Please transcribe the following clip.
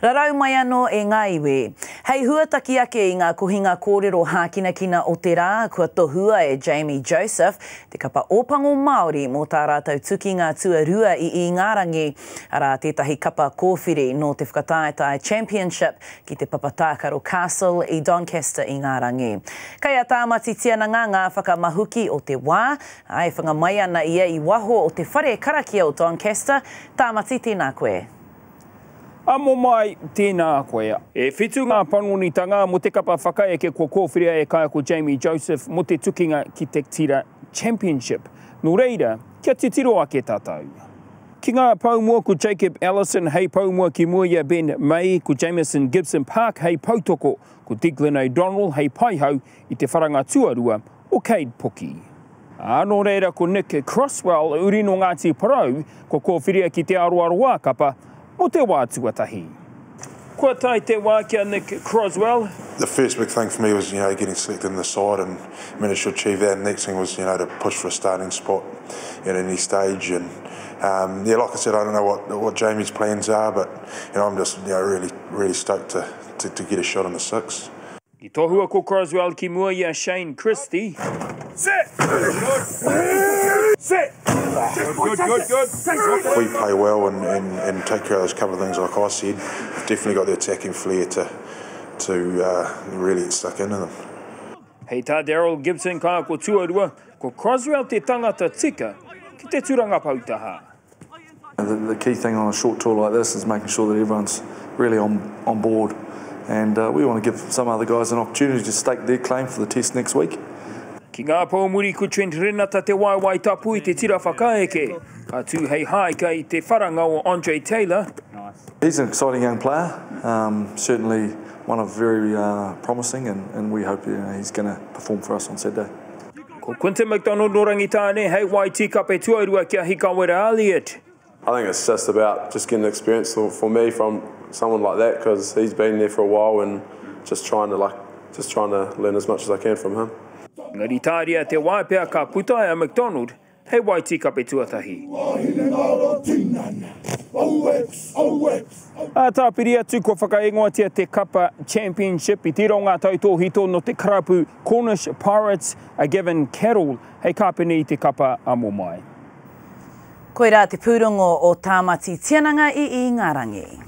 Rarau mai anō e ngā iwi. Hei huataki ake i ngā kohinga kōrero hākinakina o te rā, kua tohua e Jamie Joseph te kapa Ōpango Māori mō tā rātou tukinga tuarua i Īngārangi, arā tētahi kapa kōwhiri nō te whakataetae Championship ki te papa tākaro Castle i Doncaster, Īngārangi. Kei a Tāmati Tiananga ngā whakamahuki o te wā, ā, e whanga mai ana ia i waho o te whare karakia o Doncaster. Tāmati, tēnā koe. Amo mai, tēnā koe. E whitu ngā panonitanga mō te kapa whakaeke kua kōwhiria e Kaiako Jamie Joseph mō te tukinga ki te Tira Championship. Nō reira, kia titiro ake tātou. Ki ngā pou mua ko Jacob Ellison hei pou mua ki mua i a Ben May, ko Jamison Gibson-Park hei poutoko, ko Declan O'Donnell hei paihau i te wharanga tuarua o Cade Puki. Ā, nō reira ko Nick Crosswell, uri nō Ngāti Porou, kua kōwhiria ki te aroaroā kapa mō te wā tuatahi. Kua tae te wā ki a Nick Croswell. The first big thing for me was, you know, getting selected in the side and managed to achieve that. And the next thing was, you know, to push for a starting spot at any stage. And um, yeah, like I said, I don't know what, what Jamie's plans are, but you know, I'm just you know, really, really stoked to, to, to get a shot in the six. I tohua ko Croswell ki mua i a Shane Christie. Sit! Good! Sit! Good, good, good, If we play well and, and, and take care of those couple of things like I said, we've definitely got the attacking flair to, to uh, really get stuck into them. Hei tā Daryl Gibson kaiako tuarua, ko Croswell te tangata tika ki te turanga poutaha. The, the key thing on a short tour like this is making sure that everyone's really on, on board. And uh, we want to give some other guys an opportunity to stake their claim for the test next week. Ki ngā poumuri ko Trent Renata te waewae tapu i te tira whakaeke. Ka tū hei haika i te wharanga o Andre Taylor. He's an exciting young player, um, certainly one of very uh, promising, and, and we hope you know, he's going to perform for us on Saturday. Ko Quinton McDonald nō Rangitāne hei wae kape tuarua ki a Hikawera Elliott. I think it's just about just getting the experience for, for me from someone like that because he's been there for a while and just trying to like just trying to learn as much as I can from him. Engari tāria te waepea ka puta a McDonald hei wae kape tuatahi. Ā, tāpiri atu kua whakaingoatia te kapa Championship i tiro ngā tautōhito no te karapu Cornish Pirates a Gavin Carroll hei kāpene i te kapa amo mai. Koirā te pūrongo o Tāmati Tiananga i Īngārangi.